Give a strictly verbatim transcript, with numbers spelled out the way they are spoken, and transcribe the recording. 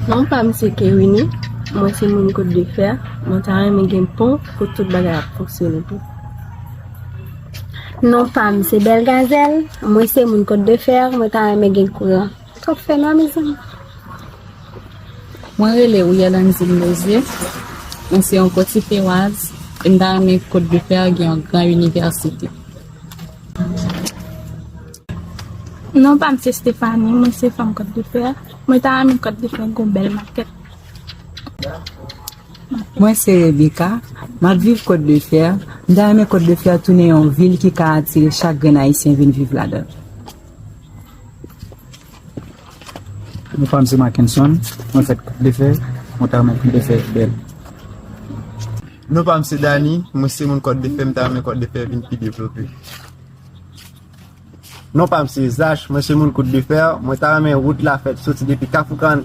Non pa m se Kewini, mwen se moun Kot de Fè, mwen ta renmen gen pon pou tout bagay ap fonksyone byen. Non pa m se Bèl Gazèl, mwen se moun Kot de Fè, mwen ta renmen gen kouran. Twòp fè nwa, mezanmi. Mwen rele William Anzil Mezye, mwen se yon Kòtifewaz, e m ta renmen Kot de Fè gen yon gran inivèsite. Non pa m se Stephanie, mwen se fanm Kòt de Fè. Mwen ta renmen Kòt de Fè gon bèl makèt. Mwen se Rebecca, m ap viv Kòt de Fè. M ta renmen Kòt de Fè tounen yon vil ki ka atire chak grenn Ayisyen vin viv ladan l. Non pa m se Mackenson, mwen fèt Kòt de Fè, mwen ta renmen Kòt de Fè bèl. Non pa m se Dani, mwen se moun Kòt de Fè, m ta renmen Kòt de Fè vin pi devlope. Non pa m se Zach, mwen se moun Kòt de Fè, mwen ta renmen wout la fèt soti depi Kafou karannkat